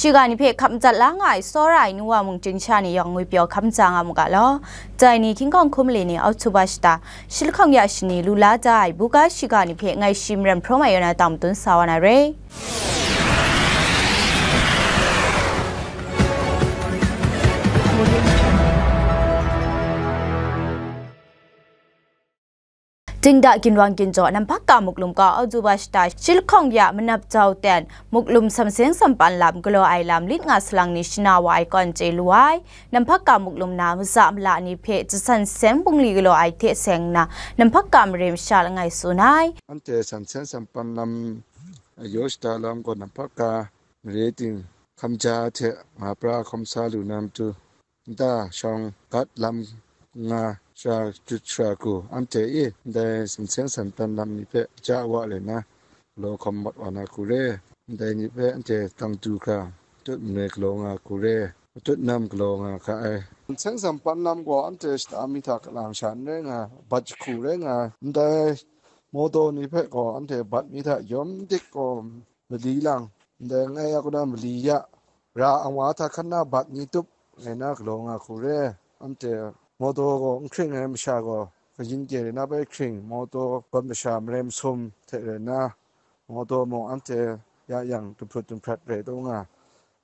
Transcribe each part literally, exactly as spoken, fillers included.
Shiga ni hpe hkap madat la nga ai tsawra ai nu wa mung chyingsha ni yawng ngwipyaw hkap maja nga mu ga law. Dai ni hkying hkawng hkum mali ni Oktoba shata, shi lahkawng ya shani lu la da ai buga shiga ni hpe ngai shi maren hprawm ai yaw na tang madun sa wa na re. Dingda ginwang ginjaw Namhpaka Muklum gaw Oktoba shata shi lahkawng ya manap jau ten Muklum samseng sampan lam galaw ai lam lit nga salang ni shana wa ai kawn chye lu ai. Namhpaka Muklum na maza mala ni hpe jasan seng bungli galaw ai hte seng nna, Namhpaka mare masha langai tsun ai. Anhte samseng sampan lam yaw shada lam gaw Namhpaka mare ting hkamja hte nga pra hkawm sa lu na matu, nta shawng gat lam nga shara jut shara ku, anhte e ndai samseng sampan lam ni hpe ja wa rai na, galaw hkawm mat wa na hku re, ndai ni hpe anhte tang du hkra, matut manoi galaw nga hku re, matut nam galaw nga hka ai. Samseng sampan lam gaw anhte shata mi hta kalang sha n rai nga, bat jahku rai nga, ndai mawdaw ni hpe gaw anhte bat mi hta yawm dik gaw, mali lang, ndai ngai ya kaw na mali ya, ra angwa hta hkan na bat ni tup, ngai na galaw nga hku re, anhte mawdaw gaw n hkring ai masha gaw, kayin kye rai na bai hkring, mawdaw gawn masha marai masum hte rai na, mawdaw mung anhte ya yang dumhprut dumhprat rai taw nga,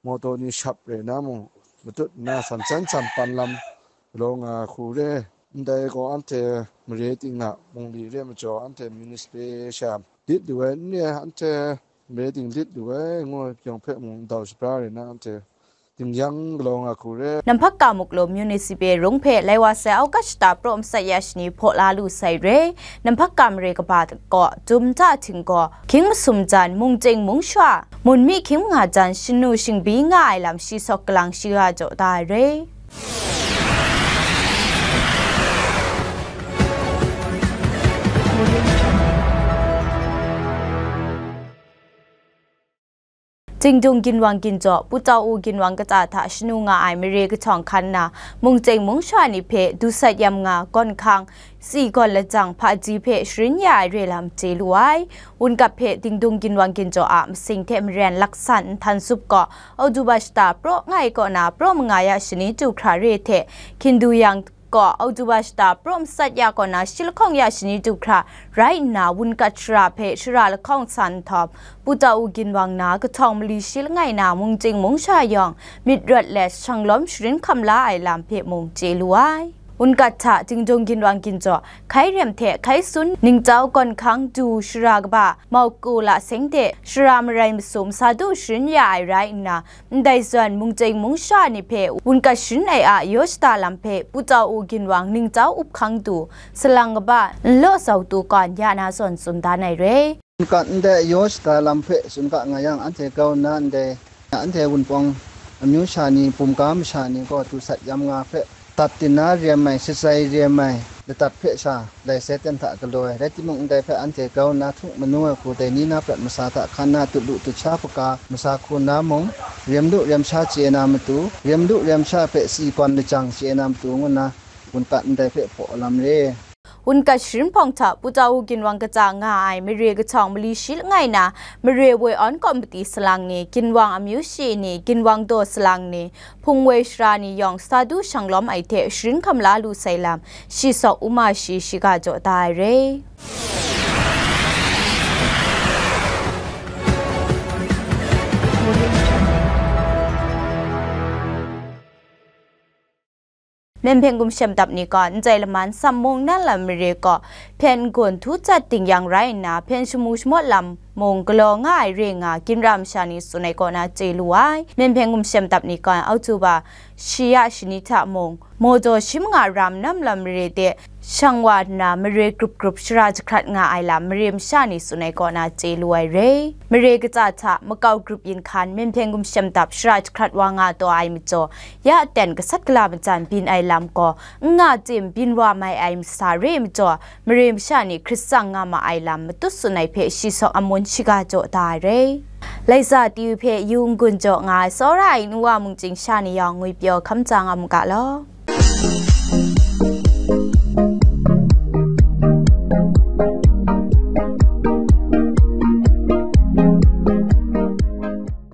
mawdaw ni shap rai na mung, matut nna samseng sampan lam galaw nga hku re, ndai gaw anhte mare ting a bungli re majaw, anhte municipal sha lit lu ai n re, anhte mare ting lit lu ai, ngu ai pyawng hpe mung ndau shabra rai na, anhte dingyang galaw nga hku re. Namhpaka Muklum Municipal Rung hpe lai wa sai August shata praw masat ya shani hpaw la lu sai re. Namhpaka mare kaba gaw dum da htinggaw, hkying masum jan, mungchying mungsha, mun mi hkying nga jan, shanu shingbi nga ai lam shi sawk kalang shiga jaw da ai re. Dingdung ginwang ginjaw, Pu Tau U ginwang kata hta shanu nga ai mare kahtawng hkan na, mungchying mungsha ni hpe dusat yam nga, gawn hkang, tsi gawn lajang hpaji hpe sharin ya ai re lam chye lu ai. Wunkat hpe Dingdung ginwang ginjaw a masing hte maren laksan nhtan zup gaw, Oktoba shata praw nga ai kaw na praw manga ya shani du hkra re hte, Hkindu yang gaw Oktoba shata praw masat ya kaw na shi lahkawng ya shani du hkra rai nna, wunkat shara hpe shara lahkawng sa nhtawm, Pu Tau U ginwang na kahtawng mali shi langai na mungchying mungsha yawng myit rawt let shanglawm sharin hkam la ai lam hpe mung chye lu ai. Wunkat hta Dingdung ginwang ginjaw, hkai rem hte hkai sun, ningchyau gawn hkang du shara kaba, mau kula seng de, shara marai masum sa du sharin ya ai rai nna, ndai zawn mungchying mungsha ni hpe wunkat sharin ai a yaw shada lam hpe Pu Tau U ginwang ningchyau up hkang du, salang kaba, nlaw sau tu gawn ya na zawn tsun dan ai re. Wunkat ndai yaw shada lam hpe tsun ga nga yang, anhte grau nna ndai, anhte Wunpawng amyu sha ni, bumga masha ni gaw dusat yam nga hpe, tat din na rem ai, shatsai rem ai, ladat hpe sha, lai sai ten hta galaw ai, rai timung, ndai hpe anhte grau nna htuk manu ai hku, dai ni na prat masa hta hkan na, tut lu tut sha hpaga masa hku na mung, rem lu rem sha chye na matu, rem lu rem sha hpe tsi gawn lajang chye na matu, ngu nna, wunkat ndai hpe hpaw lam re. Wunkat sharin hpawng hta Pu Tau U ginwang kata nga ai mare kahtawng mali shi langai na, mare woi awn kaw mati salang ni, ginwang amyu shi ni, ginwang daw salang ni, hpung woi shara ni yawng sa du shanglawm ai hte sharin hkam la lu sai lam, shi sawk uma shi shiga jaw da ai re. Myen hpyen gumshem dap ni gaw, ndai laman Sam mung nan lam mare gaw, hpyen n-gun htu cat ding yang rai nna, hpyen shamu shamawt lam mung galaw nga ai re nga, ginra masha ni tsun ai kaw na chye lu ai. Myen hpyen gumshem dap ni gaw, Oktoba shi ya shani hta mung, mawdaw shi manga ram nam lam mare de, shang wa nna, mare grup grup shara jahkrat nga ai lam, mare masha ni tsun ai kaw na chye lu ai re. Mare kata hta, makau grup yin hkan, myen hpyen gumshem dap shara jahkrat wa nga taw ai majaw, ya ten gasat gala majan byin ai lam gaw, n nga tim byin wa mai ai masa re majaw, mare masha ni hkrit tsang nga ma ai lam matut tsun ai hpe shi sawk amun shiga jaw da ai re. Laisa T V hpe yu n-gun jaw nga ai tsawra ai nu wa mungchying sha ni yawng ngwipyaw hkam ja nga mu ga law.